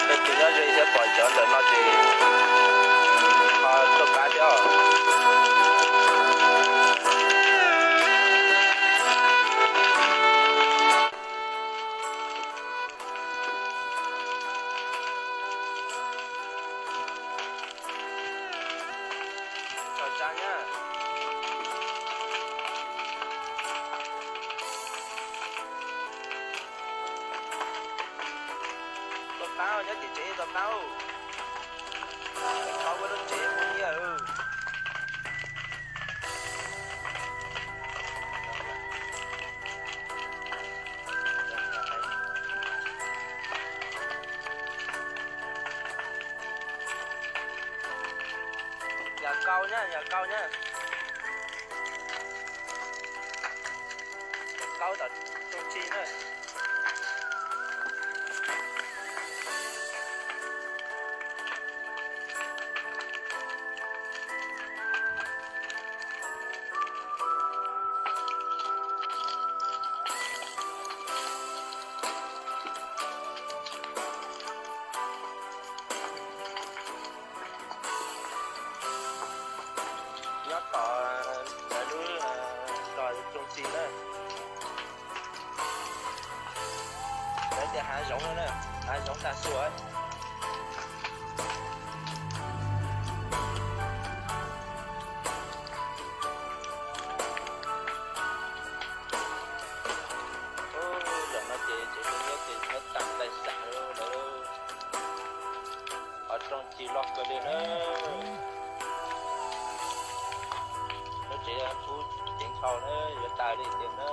Peb tus nyob ze thiab pom cov ntawm no ces ho tuaj pab thiab os. Tso tsab na. Tos pab, nyob tim tsev tos pab. Tau ua lub tsev ua nyiaj. Yam kau na, yam kau na. Kau tom rooj tshis na. Nyob tom lawv lub tog rooj tshis na. Lawv tias hav zoov no na, hav zoov tag xua. Ub, zaum no ces tsev tus nyob ces nyob tag ntais xav lawm. Qhov rooj tshis loj kawg li na. Lub tsev kub ceev dhau na, yuav tag li tiag na.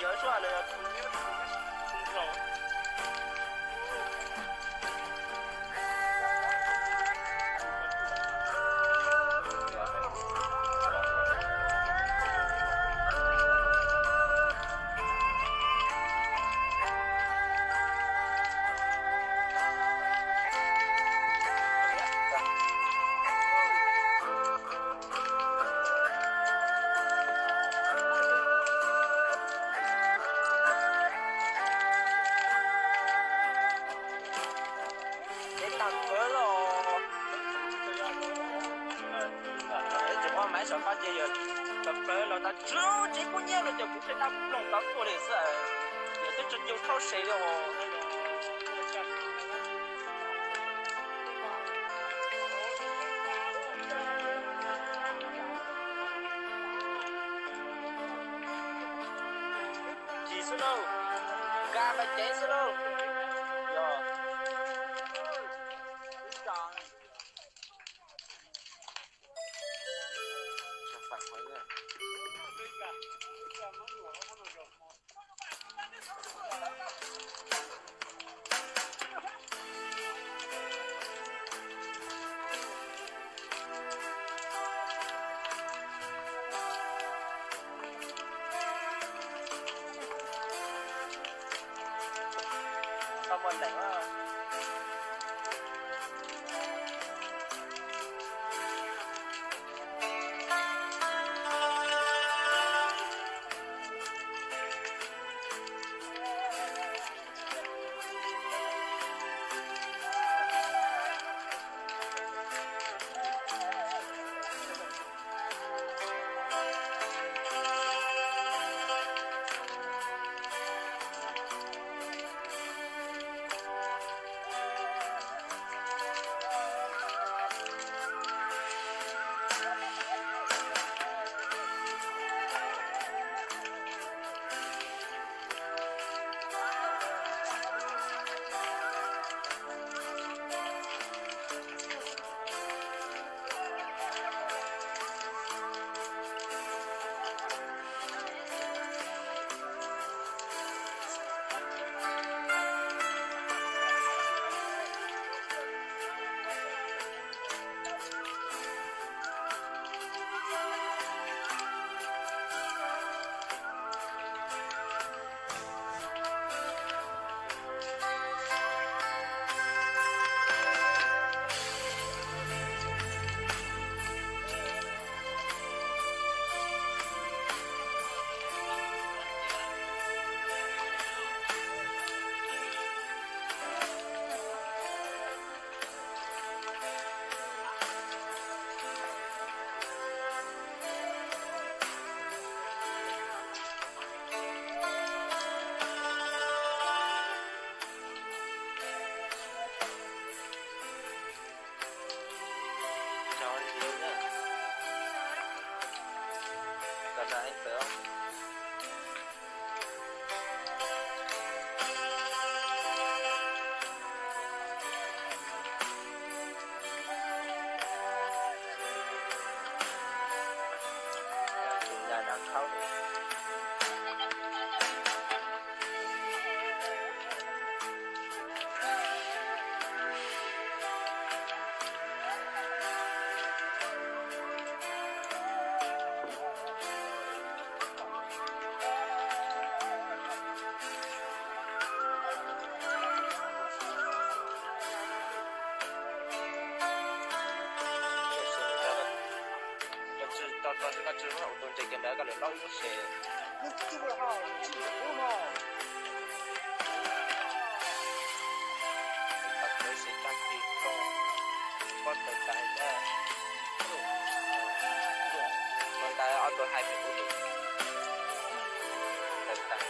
Yog ib suab los yog Ces tag kawg los, ces ua maiv saum no ces yog tag kawg los tas tsuv tsev kub nyiab no ces kuv pheej tab ploog tau tuaj li xwb, yog twb tsis ncu thauj se li os. Ci xwb lauj, nkag pais ceev xwb lauj. Yog. Tau muaj nteem. Koj tsis tau tso, koj tsis muab tus ntses kiag ntawd koj lawv laub ib lub se. Koj tawv tais ntag. Koj ntawd ob tug hais kuv tus tawv tais.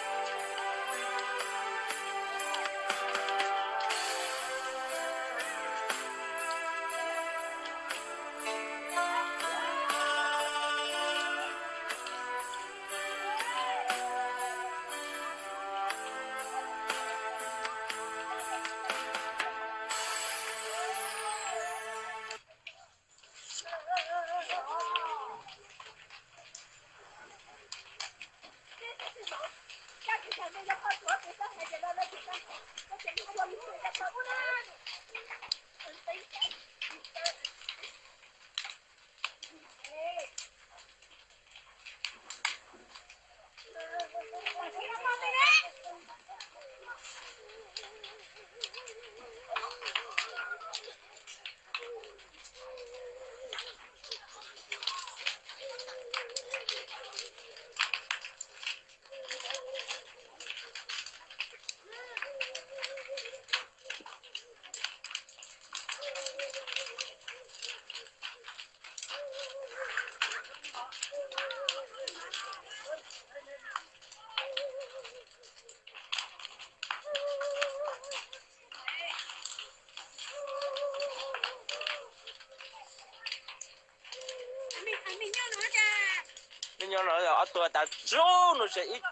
Mej nyob no ob tug tas tsuj no es ib,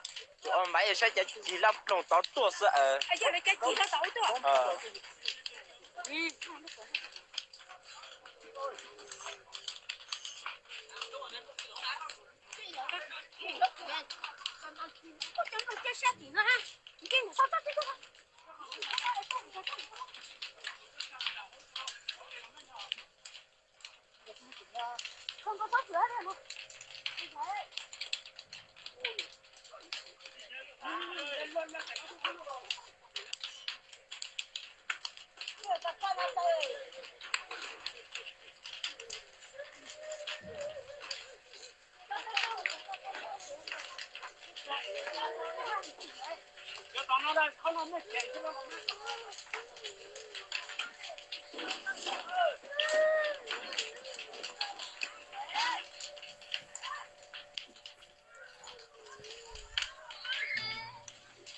maiv saib cov cig laj ploog tod tuaj xwb.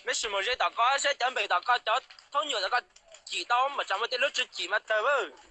Mej sim mus ze tom ko saib cov npe tom ko, cov thaub nyuam tom ko cim tau mas tsam muaj tej lub tsi cim mas tawg a.